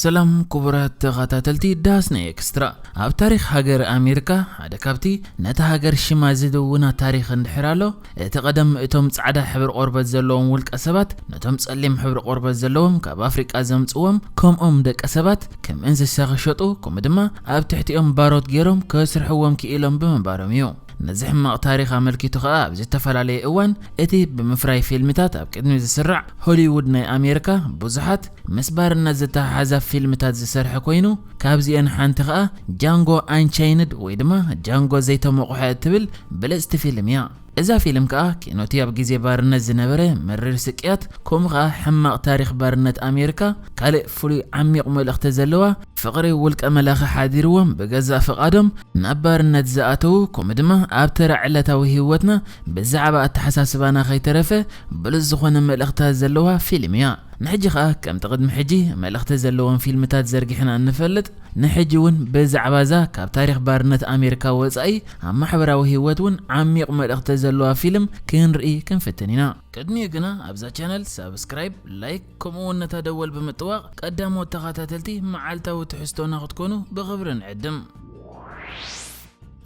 ሰላም ክቡራት ተኸታተልቲ ዳስና ኤክስትራ። ኣብ ታሪኽ ሃገር ኣሜሪካ ሓደ ካብቲ ነታ ሃገር ሽማ ዝድውና ታሪኽ እንድሕር ኣሎ፣ እቲ ቀደም እቶም ጻዕዳ ሕብሪ ቆርበት ዘለዎም ውልቀ ሰባት ነቶም ጸሊም ሕብሪ ቆርበት ዘለዎም ካብ ኣፍሪቃ ዘምጽዎም ከምኦም ደቀ ሰባት ከም እንስሳ ክሸጡ፣ ከምኡ ድማ ኣብ ትሕቲኦም ባሮት ገይሮም ከስርሕዎም ክኢሎም ብምንባሮም እዩ። ነዚ ሕማቕ ታሪኽ ኣመልኪቱ ከኣ ኣብ ዝተፈላለየ እዋን እቲ ብምፍራይ ፊልምታት ኣብ ቅድሚ ዝስራዕ ሆሊውድ ናይ ኣሜሪካ ብዙሓት ምስ ባርነት ዝተሓሓዛ ፊልምታት ዝሰርሐ ኮይኑ፣ ካብዚአን ሓንቲ ከኣ ጃንጎ ኣንቻይንድ ወይ ድማ ጃንጎ ዘይተሞቕሐ እትብል ብልጽቲ ፊልም እያ። እዛ ፊልም ከኣ ኪኖቲ ኣብ ግዜ ባርነት ዝነበረ መሪር ስቅያት፣ ከምኡ ከኣ ሕማቕ ታሪኽ ባርነት ኣሜሪካ፣ ካልእ ፍሉይ ዓሚቕ መልእኽቲ ዘለዋ ፍቕሪ ውልቀ መላኺ ሓዲርዎም ብገዛእ ፍቓዶም ናብ ባርነት ዝኣተዉ፣ ከምኡ ድማ ኣብ ተራ ዕለታዊ ህይወትና ብዛዕባ ኣተሓሳስባና ከይተረፈ ብሉጽ ዝኾነ መልእኽታት ዘለዋ ፊልም እያ። ንሕጂ ኸኣ ከምቲ ቅድሚ ሕጂ መልእኽቲ ዘለዎም ፊልምታት ዘርጊሕና እንፈልጥ፣ ንሕጂ እውን ብዛዕባ እዛ ካብ ታሪኽ ባርነት ኣሜሪካ ወጻኢ ኣብ ማሕበራዊ ህይወት እውን ዓሚቕ መልእኽቲ ዘለዋ ፊልም ክንርኢ ክንፍትን ኢና። ቅድሚኡ ግና ኣብዛ ቻነል ሳብስክራይብ፣ ላይክ ከምኡ እውን ነታ ደወል ብምጥዋቕ ቀዳሞት ተኸታተልቲ መዓልታዊ ትሕዝቶና ክትኮኑ ብኽብሪ ንዕድም።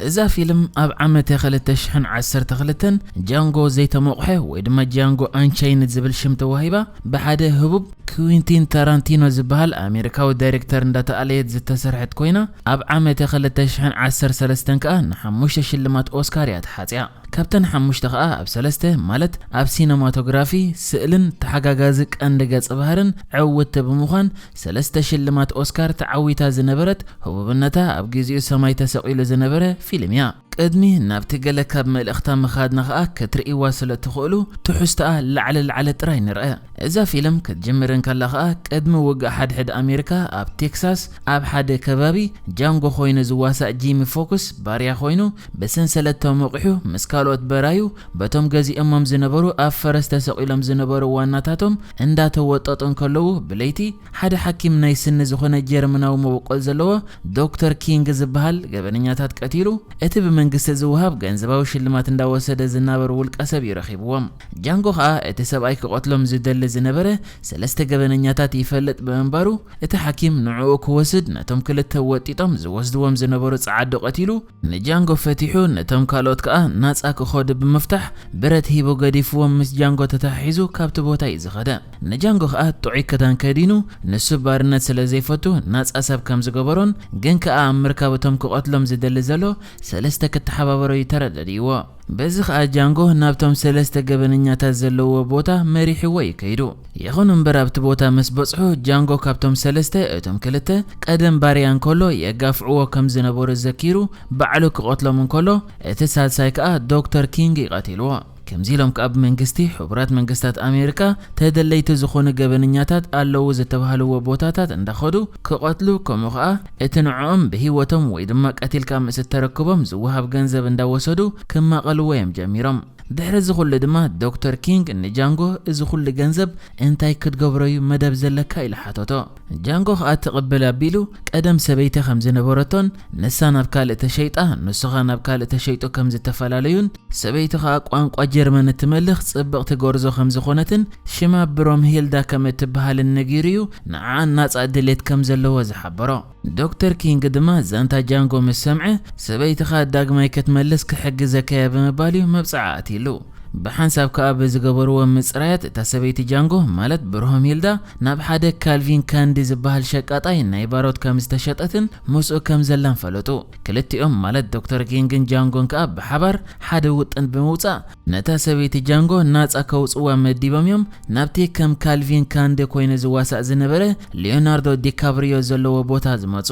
እዛ ፊልም ኣብ ዓመተ ክልተ ሽሕን ዓሰርተ ክልተን ጃንጎ ዘይተሞቕሐ ወይ ድማ ጃንጎ ኣንቻይንድ ዝብል ሽም ተዋሂባ ብሓደ ህቡብ ኩዊንቲን ታራንቲኖ ዝበሃል ኣሜሪካዊ ዳይሬክተር እንዳተኣለየት ዝተሰርሐት ኮይና፣ ኣብ ዓመተ ክልተ ሽሕን ዓሰርተ ሰለስተን ከኣ ንሓሙሽተ ሽልማት ኦስካር እያ ተሓጽያ። ካብተን ሓሙሽተ ከኣ ኣብ ሰለስተ ማለት ኣብ ሲነማቶግራፊ፣ ስእልን ተሓጋጋዚ ቀንዲ ገጸ ባህርን ዕውትቲ ብምዃን ሰለስተ ሽልማት ኦስካር ተዓዊታ ዝነበረት፣ ህቡብነታ ኣብ ግዜኡ ሰማይ ተሰቒሉ ዝነበረ ፊልም እያ። ቅድሚ ናብቲ ገለ ካብ መልእኽታ ምኻድና ከኣ ክትርእይዋ ስለ ትኽእሉ ትሕዝቶኣ ላዕሊ ላዕሊ ጥራይ ንርአ። እዛ ፊልም ክትጅምር እንከላ ከኣ ቅድሚ ውግእ ሓድሕድ ኣሜሪካ ኣብ ቴክሳስ ኣብ ሓደ ከባቢ ጃንጎ ኮይኑ ዝዋሳእ ጂሚ ፎክስ ባርያ ኮይኑ ብሰንሰለት ተሞቂሑ ምስ ካልኦት በራዩ በቶም ገዚኦሞም ዝነበሩ ኣብ ፈረስ ተሰቒሎም ዝነበሩ ዋናታቶም እንዳተወጠጡ እንከለዉ ብለይቲ ሓደ ሓኪም ናይ ስኒ ዝኾነ ጀርመናዊ መበቆል ዘለዎ ዶክተር ኪንግ ዝበሃል ገበነኛታት ቀቲሉ። እቲ ብመንግስቲ ዝወሃብ ገንዘባዊ ሽልማት እንዳወሰደ ዝናበር ውልቀ ሰብ እዩ ረኺብዎም። ጃንጎ ኸኣ እቲ ሰብኣይ ክቐትሎም ዝደሊ ዝነበረ ሰለስተ ገበነኛታት ይፈልጥ ብምንባሩ እቲ ሓኪም ንዕኡ ክወስድ ነቶም ክልተ ወጢጦም ዝወስድዎም ዝነበሩ ጸዓዱ ቀቲሉ ንጃንጎ ፈቲሑ ነቶም ካልኦት ከኣ ናጻ ክኸዱ ብምፍታሕ ብረት ሂቡ ገዲፍዎም ምስ ጃንጎ ተተሓሒዙ ካብቲ ቦታ እዩ ዝኸደ። ንጃንጎ ከኣ ጥዑይ ክዳን ከዲኑ ንሱ ባርነት ስለ ዘይፈቱ ናጻ ሰብ ከም ዝገበሮን ግን ከኣ ኣብ ምርካብ እቶም ክቐትሎም ዝደሊ ዘሎ ሰለስተ ክተሓባበሮ እዩ ተረዳዲእዎ። በዚ ኸኣ ጃንጎ ናብቶም ሰለስተ ገበነኛታት ዘለዎ ቦታ መሪሕዎ እዩ ከይዱ። ይኹን እምበር ኣብቲ ቦታ ምስ በጽሑ ጃንጎ ካብቶም ሰለስተ እቶም ክልተ ቀደም ባርያ እንከሎ የጋፍዕዎ ከም ዝነበሩ ዘኪሩ ባዕሉ ክቐትሎም እንከሎ እቲ ሳልሳይ ከኣ ዶክተር ኪንግ እዩ ቀቲልዎ። ከምዚ ኢሎም ከኣ ብመንግስቲ ሕቡራት መንግስታት ኣሜሪካ ተደለይቲ ዝኾኑ ገበነኛታት ኣለዉ ዝተባህልዎ ቦታታት እንዳኸዱ ክቐትሉ ከምኡ ከኣ እቲ ንዕኦም ብህይወቶም ወይ ድማ ቀቲልካ ምስ እተረክቦም ዝወሃብ ገንዘብ እንዳወሰዱ ክማቐልዎ እዮም ጀሚሮም። ድሕሪ እዚ ኩሉ ድማ ዶክተር ኪንግ ንጃንጎ እዚ ኩሉ ገንዘብ እንታይ ክትገብሮ እዩ መደብ ዘለካ ኢሉ ሓተቶ። ጃንጎ ከኣ ትቕብል ኣቢሉ ቀደም ሰበይቲ ከም ዝነበረቶን ንሳ ናብ ካልእ ተሸይጣ ንሱ ኸኣ ናብ ካልእ ተሸይጡ ከም ዝተፈላለዩን ሰበይቲ ኸኣ ቋንቋ ጀርመን እትመልኽ ጽብቕቲ ጎርዞ ከም ዝኾነትን ሽማ ብሮምሂልዳ ከም እትበሃልን ነጊሩ እዩ ንዓኣ ናጻ ድሌት ከም ዘለዎ ዝሓበሮ። ዶክተር ኪንግ ድማ ዛንታ ጃንጎ ምስ ሰምዐ ሰበይትኻ ዳግማይ ክትመልስ ክሕግዘካ እየ ብምባል እዩ መብጽዓ ኣትይሉ። ብሓንሳብ ከኣ ብዝገበርዎ ምጽራያት እታ ሰበይቲ ጃንጎ ማለት ብሮምሂልዳ ናብ ሓደ ካልቪን ካንዲ ዝበሃል ሸቃጣይ ናይ ባሮት ከም ዝተሸጠትን ምስኡ ከም ዘላን ፈለጡ። ክልቲኦም ማለት ዶክተር ኪንግን ጃንጎን ከኣ ብሓባር ሓደ ውጥን ብምውጻእ ነታ ሰበይቲ ጃንጎ ናጻ ከውጽዋ መዲቦም እዮም ናብቲ ከም ካልቪን ካንዲ ኮይኑ ዝዋሳእ ዝነበረ ሊዮናርዶ ዲካብሪዮ ዘለዎ ቦታ ዝመጹ።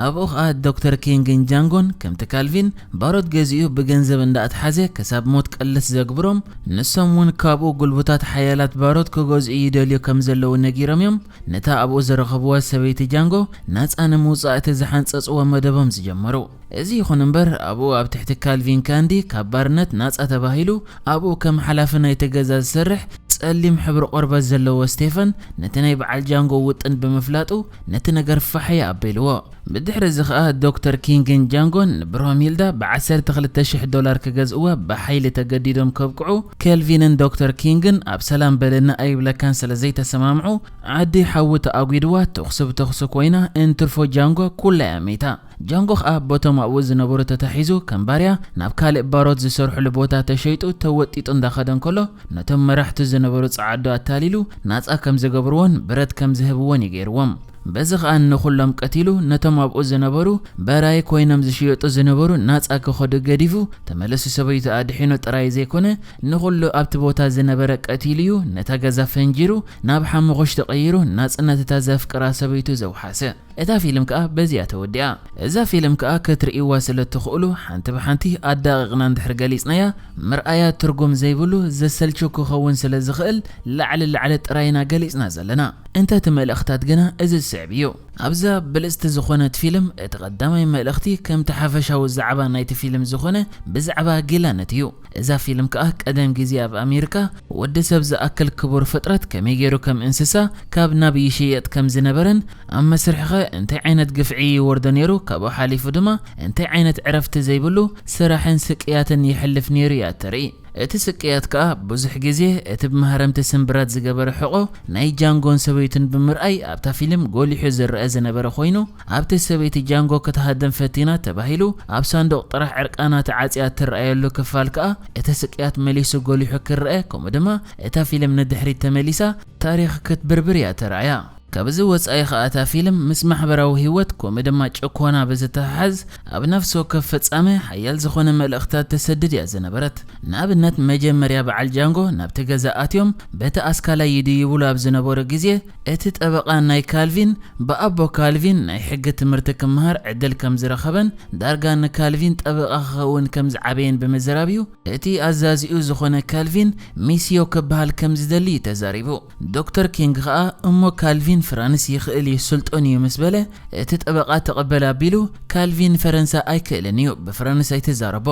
ኣብኡ ኸኣ ዶክተር ኪንግን ጃንጎን ከምቲ ካልቪን ባሮት ገዚኡ ብገንዘብ እንዳኣትሓዘ ክሳብ ሞት ቀልስ ዘግብሮም ንሶም እውን ካብኡ ጉልቡታት ሓያላት ባሮት ክገዝኡ ይደልዩ ከም ዘለዉ ነጊሮም እዮም ነታ ኣብኡ ዝረኸብዋ ሰበይቲ ጃንጎ ናጻ ንምውጻእ እቲ ዝሓንጸጽዎ መደቦም ዝጀመሩ። እዚ ይኹን እምበር ኣብኡ ኣብ ትሕቲ ካልቪን ካንዲ ካብ ባርነት ናጻ ተባሂሉ ኣብኡ ከም ሓላፊ ናይቲ ገዛ ዝሰርሕ ጸሊም ሕብሪ ቆርበት ዘለዎ ስቴፈን ነቲ ናይ በዓል ጃንጎ ውጥን ብምፍላጡ ነቲ ነገር ፋሕያ ኣቢልዎ። ብድሕሪ እዚ ኸኣ ዶክተር ኪንግን ጃንጎን ንብሮሚልዳ ብ12,000 ዶላር ክገዝእዋ ብሓይሊ ተገዲዶም ከብቅዑ፣ ኬልቪንን ዶክተር ኪንግን ኣብ ሰላም በለኒ ኣይብለካን ስለ ዘይተሰማምዑ፣ ዓዲ ሓዊ ተኣጒድዋ ተኹሲ ብተኹሲ ኮይና፣ እንትርፎ ጃንጎ ኩላ እያ መይታ። ጃንጎ ኸኣ በቶም ኣብኡ ዝነበሩ ተታሒዙ ከም ባርያ ናብ ካልእ ባሮት ዝሰርሕሉ ቦታ ተሸይጡ ተወጢጡ እንዳኸደ እንከሎ፣ ነቶም መራሕቱ ዝነበሩ ጸዓዱ ኣታሊሉ ናጻ ከም ዝገብርዎን ብረት ከም ዝህብዎን እዩ ገይርዎም። በዚ ኸኣ ንኹሎም ቀቲሉ፣ ነቶም ኣብኡ ዝነበሩ በራይ ኮይኖም ዝሽየጡ ዝነበሩ ናጻ ክኸዱ ገዲፉ፣ ተመለሱ ሰበይቱ ኣድሒኑ ጥራይ ዘይኮነ፣ ንኹሉ ኣብቲ ቦታ ዝነበረ ቀቲሉ እዩ፣ ነታ ገዛ ፈንጂሩ፣ ናብ ሓሙኽሽቲ ቀይሩ፣ ናጽነት እታ ዘፍቅራ ሰበይቱ ዘውሓሰ። እታ ፊልም ከኣ በዚኣ ተወዲኣ። እዛ ፊልም ከኣ ክትርእይዋ ስለ እትኽእሉ፣ ሓንቲ ብሓንቲ ኣዳቒቕና እንድሕር ገሊጽናያ፣ ምርኣያ ትርጉም ዘይብሉ ዘሰልቹ ክኸውን ስለ ዝኽእል፣ ላዕሊ ላዕሊ ጥራይ ኢና ገሊጽና ዘለና። እንተ እቲ መልእኽታት ግና እዚ ዝስዕብ እዩ። ኣብዛ ብልጽቲ ዝኾነት ፊልም፣ እቲ ቀዳማይ መልእኽቲ ከምቲ ሓፈሻዊ ዛዕባ ናይቲ ፊልም ዝኾነ፣ ብዛዕባ ጊላነት እዩ። እዛ ፊልም ከኣ ቀደም ግዜ ኣብ ኣሜሪካ ወዲ ሰብ ዝኣክል ክቡር ፍጥረት ከመይ ገይሩ ከም እንስሳ ካብ ናብ ይሽየጥ ከም ዝነበረን ኣብ መስርሕኸ እንታይ ዓይነት ግፍዒ ይወርዶ ነይሩ፣ ካብኡ ሓሊፉ ድማ እንታይ ዓይነት ዕረፍቲ ዘይብሉ ስራሕን ስቅያትን ይሕልፍ ነይሩ እያ እተርኢ። እቲ ስቅያት ከኣ ብዙሕ ግዜ እቲ ብማህረምቲ ስምብራት ዝገበረ ሕቖ ናይ ጃንጎን ሰበይቱን ብምርኣይ ኣብታ ፊልም ጎሊሑ ዝረአ ዝነበረ ኮይኑ፣ ኣብቲ ሰበይቲ ጃንጎ ክትሃድም ፈቲና ተባሂሉ ኣብ ሳንዱቕ ጥራሕ ዕርቃና ተዓጽያ እትረኣየሉ ክፋል ከኣ እቲ ስቅያት መሊሱ ጎሊሑ ክረአ፣ ከምኡ ድማ እታ ፊልም ንድሕሪት ተመሊሳ ታሪኽ ክትብርብር እያ ተራእያ። ካብዚ ወጻኢ ከኣ እታ ፊልም ምስ ማሕበራዊ ህይወት ከምኡ ድማ ጭኮና ብዝተሓሓዝ ኣብ ነፍሲ ወከፍ ፍጻመ ሓያል ዝኾነ መልእኽታት ተሰድድ እያ ዝነበረት። ንኣብነት መጀመርያ በዓል ጃንጎ ናብቲ ገዛ ኣትዮም በቲ ኣስካላይ ይድይብሉ ኣብ ዝነበሩ ግዜ እቲ ጠበቓ ናይ ካልቪን ብኣቦ ካልቪን ናይ ሕጊ ትምህርቲ ክመሃር ዕድል ከም ዝረኸበን ዳርጋ ንካልቪን ጠበቓ ክኸውን ከም ዝዓበየን ብምዝራብ እዩ። እቲ ኣዛዚኡ ዝኾነ ካልቪን ሚስዮ ክበሃል ከም ዝደሊ እዩ ተዛሪቡ። ዶክተር ኪንግ ኸኣ እሞ ካልቪን ፍራንስ ይኽእል እዩ ስልጡን እዩ ምስ በለ እቲ ጠበቓ ተቐበል ኣቢሉ ካልቪን ፈረንሳ ኣይክእልን እዩ ብፍራንስ ኣይትዛረቦ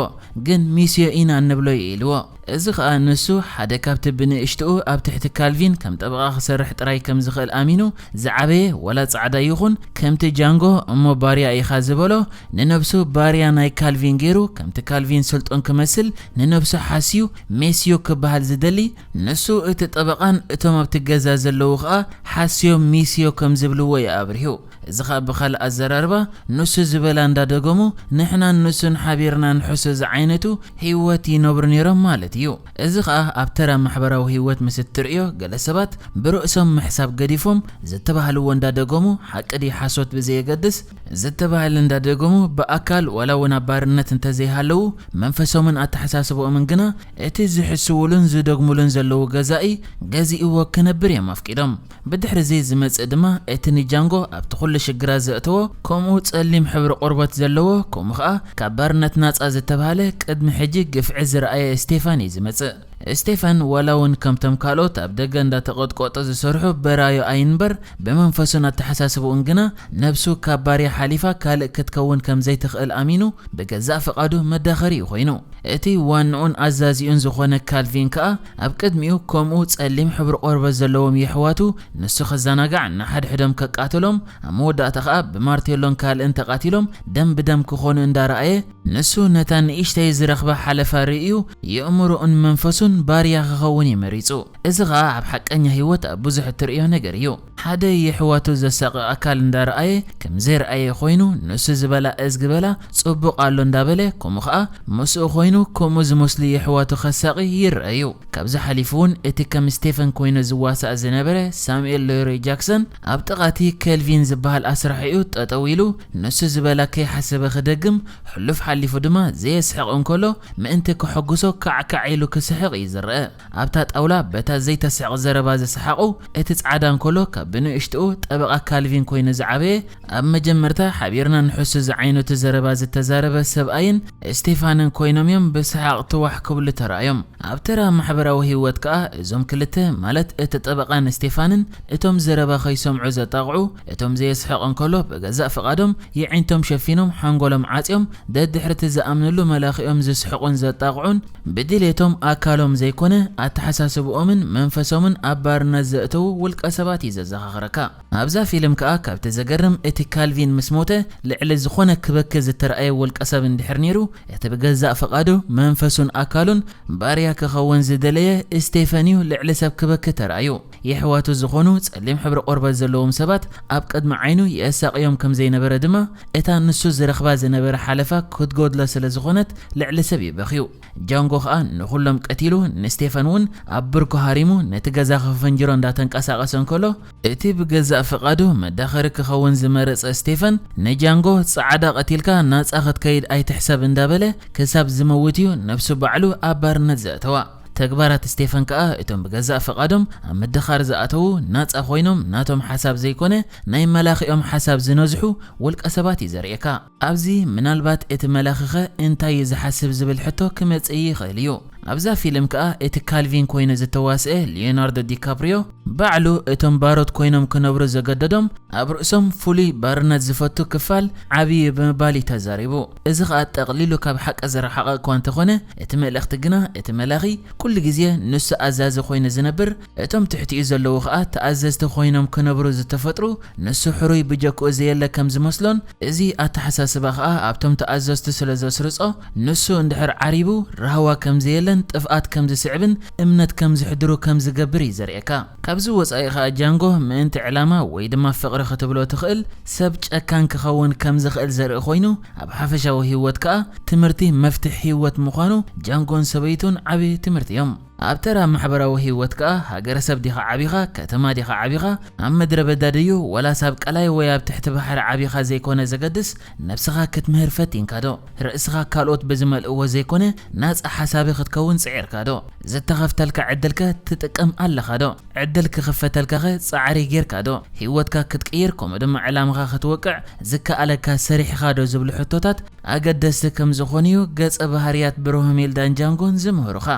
ግን ሚስዮ ኢና እንብሎ እዩ ኢልዎ። እዚ ኸኣ ንሱ ሓደ ካብቲ ብንእሽትኡ ኣብ ትሕቲ ካልቪን ከም ጠበቓ ክሰርሕ ጥራይ ከም ዝኽእል ኣሚኑ ዝዓበየ ወላ ጻዕዳ ይኹን ከምቲ ጃንጎ እሞ ባርያ ኢኻ ዝበሎ ንነብሱ ባርያ ናይ ካልቪን ገይሩ ከምቲ ካልቪን ስልጡን ክመስል ንነብሱ ሓስዩ ሜስዮ ክበሃል ዝደሊ ንሱ እቲ ጠበቓን እቶም ኣብቲ ገዛ ዘለዉ ኸኣ ሓስዮም ሚስዮ ከም ዝብልዎ እዩ ኣብሪሁ። እዚ ኸኣ ብኻልእ ኣዘራርባ ንሱ ዝበላ እንዳደገሙ ንሕናን ንሱን ሓቢርና ንሕሱ ዝዓይነቱ ህይወት ይነብሩ ነይሮም ማለት እዩ። እዚ ኸኣ ኣብ ተራ ማሕበራዊ ህይወት ምስ እትርእዮ ገለ ሰባት ብርእሶም ምሕሳብ ገዲፎም ዝተባህልዎ እንዳደገሙ ሓቂ ድዩ ሓሶት ብዘየገድስ ዝተባህለ እንዳደገሙ ብኣካል ዋላ እውን ኣብ ባርነት እንተዘይሃለዉ መንፈሶምን ኣተሓሳስብኦምን ግና እቲ ዝሕስውሉን ዝደግሙሉን ዘለዉ ገዛኢ ገዚእዎ ክነብር እዮም ኣፍቂዶም። ብድሕሪ እዚ ዝመጽእ ድማ እቲ ንጃንጎ ኣብቲ ኩሉ ሽግራት ዘእተዎ ከምኡ ጸሊም ሕብሪ ቆርበት ዘለዎ ከምኡ ኸኣ ካብ ባርነት ናጻ ዝተባህለ ቅድሚ ሕጂ ግፍዒ ዝረኣየ ስቴፋን እዩ ዝመጽእ። ስቴፋን ዋላ እውን ከምቶም ካልኦት ኣብ ደገ እንዳተቐጥቀጡ ዝሰርሑ በራዩ ኣይንበር ብመንፈሱን ኣተሓሳስብኡን ግና ነብሱ ካብ ባርያ ሓሊፋ ካልእ ክትከውን ከም ዘይትኽእል ኣሚኑ ብገዛእ ፍቓዱ መዳኸሪ እዩ ኮይኑ። እቲ ዋንኡን ኣዛዚኡን ዝኾነ ካልቪን ከኣ ኣብ ቅድሚኡ ከምኡ ጸሊም ሕብሪ ቆርበት ዘለዎም የሕዋቱ ንሱ ክዘናጋዕ ንሓድሕዶም ከቃትሎም ኣብ መወዳእታ ከኣ ብማርቴሎን ካልእን ተቓቲሎም ደም ብደም ክኾኑ እንዳረኣየ ንሱ ነታ ንእሽተይ ዝረኽባ ሓለፋ ርእዩ የእምሮኡን መንፈሱን ባርያ ክኸውን እዩ መሪጹ። እዚ ኸኣ ኣብ ሓቀኛ ህይወት ኣብ ብዙሕ እትርእዮ ነገር እዩ። ሓደ የሕዋቱ ዘሳቒ ኣካል እንዳረኣየ ከም ዘይረኣየ ኮይኑ ንሱ ዝበላ እዝጊ በላ ጽቡቕ ኣሎ እንዳበለ ከምኡ ኸኣ ምስኡ ኮይኑ ከምኡ ዝመስሉ የሕዋቱ ከሳቒ ይረኣዩ። ካብዚ ሓሊፉ እውን እቲ ከም ስቴፈን ኮይኑ ዝዋሳእ ዝነበረ ሳሙኤል ሌሮይ ጃክሰን ኣብ ጥቓ እቲ ከልቪን ዝበሃል ኣስራሒኡ ጠጠው ኢሉ ንሱ ዝበላ ከይሓሰበ ክደግም ሕሉፍ ሓሊፉ ድማ ዘየስሕቕ እንከሎ ምእንቲ ከሐጉሶ ካዕካዕ ኢሉ ክስሕቕ እዩ ዝረአ። ኣብታ ጣውላ በታ ዘይተስሕቕ ዘረባ ዝሰሓቑ እቲ ጻዕዳ እንከሎ ካብ ብንእሽትኡ ጠበቓ ካልቪን ኮይኑ ዝዓበየ ኣብ መጀመርታ ሓቢርና ንሕሱ ዝዓይነቱ ዘረባ ዝተዛረበ ሰብኣይን ስቴፋንን ኮይኖም እዮም ብሰሓቕ ትዋሕ ክብሉ ተራእዮም። ኣብ ተራ ማሕበራዊ ህይወት ከኣ እዞም ክልተ ማለት እቲ ጠበቓን ስቴፋንን እቶም ዘረባ ከይሰምዑ ዘጣቕዑ እቶም ዘየስሕቕ እንከሎ ብገዛእ ፍቓዶም የዒንቶም ሸፊኖም ሓንጎሎም ዓጽዮም ደድሕርቲ ዝኣምንሉ መላኺኦም ዝስሕቑን ዘጣቕዑን ብድሌቶም ኣካሎም ዘይኮነ ኣተሓሳስብኦምን መንፈሶምን ኣብ ባርነት ዘእተዉ ውልቀ ሰባት እዩ ዘዛ የዘኻኽረካ። ኣብዛ ፊልም ከኣ ካብቲ ዘገርም፣ እቲ ካልቪን ምስ ሞተ ልዕሊ ዝኾነ ክበኪ ዝተረኣየ ውልቀ ሰብ እንድሕር ነይሩ፣ እቲ ብገዛእ ፈቓዱ መንፈሱን ኣካሉን ባርያ ክኸውን ዝደለየ ስቴፈን እዩ ልዕሊ ሰብ ክበኪ ተራእዩ። የሕዋቱ ዝኾኑ ጸሊም ሕብሪ ቆርበት ዘለዎም ሰባት ኣብ ቅድሚ ዓይኑ የሳቕዮም ከም ዘይነበረ ድማ፣ እታ ንሱ ዝረኽባ ዝነበረ ሓለፋ ክትጎድሎ ስለ ዝኾነት ልዕሊ ሰብ እዩ በኽዩ። ጃንጎ ኸኣ ንኹሎም ቀቲሉ፣ ንስቴፈን እውን ኣብ ብርኩ ሃሪሙ ነቲ ገዛ ክፍንጅሮ እንዳተንቀሳቐሰ እንከሎ፣ እቲ ብገዛእ ፍቓዱ መዳኸሪ ክኸውን ዝመረጸ ስቴፈን፣ ንጃንጎ ጻዕዳ ቀቲልካ ናጻ ክትከይድ ኣይትሕሰብ እንዳበለ፣ ክሳብ ዝመውት እዩ ነብሱ ባዕሉ ኣብ ባርነት ዘእተዋ። ተግባራት ስቴፈን ከኣ እቶም ብገዛእ ፍቓዶም ኣብ ምድኻር ዝኣተዉ ናጻ ኮይኖም ናቶም ሓሳብ ዘይኮነ ናይ መላኺኦም ሓሳብ ዝነዝሑ ውልቀ ሰባት እዩ ዘርእየካ። ኣብዚ ምናልባት እቲ መላኺኸ እንታይ እዩ ዝሓስብ ዝብል ሕቶ ክመጽእ ይኽእል እዩ። ኣብዛ ፊልም ከኣ እቲ ካልቪን ኮይኑ ዝተዋስአ ሊዮናርዶ ዲካፕሪዮ ባዕሉ እቶም ባሮት ኮይኖም ክነብሩ ዘገደዶም ኣብ ርእሶም ፍሉይ ባርነት ዝፈቱ ክፋል ዓብዪ ብምባል እዩ ተዛሪቡ። እዚ ከኣ ጠቕሊሉ ካብ ሓቂ ዝረሓቐ እኳ እንተኾነ፣ እቲ መልእኽቲ ግና እቲ መላኺ ኩሉ ግዜ ንሱ ኣዛዚ ኮይኑ ዝነብር፣ እቶም ትሕቲኡ ዘለዉ ከኣ ተኣዘዝቲ ኮይኖም ክነብሩ ዝተፈጥሩ፣ ንሱ ሕሩይ ብጀክኡ ዘየለ ከም ዝመስሎን፣ እዚ ኣተሓሳስባ ከኣ ኣብቶም ተኣዘዝቲ ስለ ዘስርጾ፣ ንሱ እንድሕር ዓሪቡ ራህዋ ከም ዘየለን ጥፍኣት ከም ዝስዕብን እምነት ከም ዝሕድሩ ከም ዝገብር እዩ ዘርእየካ። ካብዚ ወጻኢ ከኣ ጃንጎ ምእንቲ ዕላማ ወይ ድማ ፍቕሪ ክትብሎ ትኽእል ሰብ ጨካን ክኸውን ከም ዝኽእል ዘርኢ ኮይኑ፣ ኣብ ሓፈሻዊ ህይወት ከኣ ትምህርቲ መፍትሕ ህይወት ምዃኑ ጃንጎን ሰበይቱን ዓቢ ትምህርቲ እዮም። ኣብ ተራ ማሕበራዊ ህይወት ከኣ ሃገረሰብ ዲኻ ዓቢኻ፣ ከተማ ዲኻ ዓቢኻ፣ ኣብ ምድረ በዳ ድዩ ወላስ ኣብ ቀላይ ወይ ኣብ ትሕቲ ባሕሪ ዓቢኻ ዘይኮነ ዘገድስ፣ ነብስኻ ክትምህር ፈቲንካ ዶ? ርእስኻ ካልኦት ብዝመልእዎ ዘይኮነ ናጻ ሓሳቢ ክትከውን ጽዒርካ ዶ? ዝተኸፍተልካ ዕድልከ ትጥቀም ኣለኻ ዶ? ዕድል ክኽፈተልካኸ ጻዕሪ ጌርካ ዶ? ህይወትካ ክትቅይር ከምኡ ድማ ዕላማኻ ክትወቅዕ ዝከኣለካ ሰሪሕኻ ዶ ዝብሉ ሕቶታት ኣገደስቲ ከም ዝኾኑ እዩ ገጸ ባህርያት ብሮሆሜልዳን ጃንጎን ዝምህሩኻ።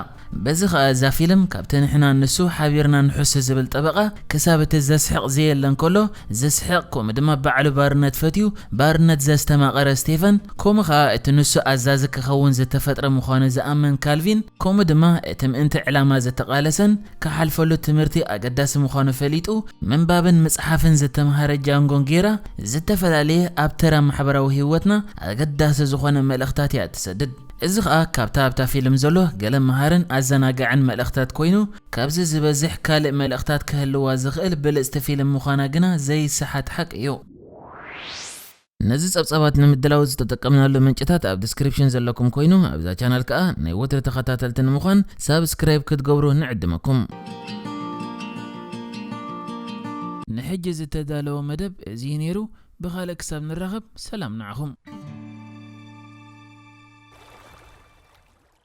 በዚ ኸኣ እዛ ፊልም ካብቲ ንሕና ንሱ ሓቢርና ንሕሱ ዝብል ጠበቓ ክሳብ እቲ ዘስሕቕ ዘየለ እንከሎ ዘስሕቕ ከምኡ ድማ ባዕሉ ባርነት ፈትዩ ባርነት ዘስተማቐረ ስቴፈን ከምኡ ኸኣ እቲ ንሱ ኣዛዚ ክኸውን ዝተፈጥረ ምዃኑ ዝኣመን ካልቪን ከምኡ ድማ እቲ ምእንቲ ዕላማ ዝተቓለሰን ክሓልፈሉ ትምህርቲ ኣገዳሲ ምዃኑ ፈሊጡ ምንባብን ምጽሓፍን ዝተምሃረ ጃንጎን ጌራ ዝተፈላለየ ኣብ ተራ ማሕበራዊ ህይወትና ኣገዳሲ ዝኾነ መልእኽታት እያ እትሰድድ። እዚ ኸኣ ካብታ ኣብታ ፊልም ዘሎ ገለ መሃርን ኣዘናጋዕን መልእኽታት ኮይኑ ካብዚ ዝበዝሕ ካልእ መልእኽታት ክህልዋ ዝኽእል ብልጽቲ ፊልም ምዃና ግና ዘይሰሓት ሓቂ እዩ። ነዚ ጸብጻባት ንምድላው ዝተጠቀምናሉ ምንጭታት ኣብ ዲስክሪፕሽን ዘለኩም ኮይኑ ኣብዛ ቻናል ከኣ ናይ ወትሪ ተኸታተልቲ ንምዃን ሳብስክራይብ ክትገብሩ ንዕድመኩም። ንሕጂ ዝተዳለወ መደብ እዚ እዩ ነይሩ። ብኻልእ ክሳብ ንራኸብ ሰላም ንዓኹም።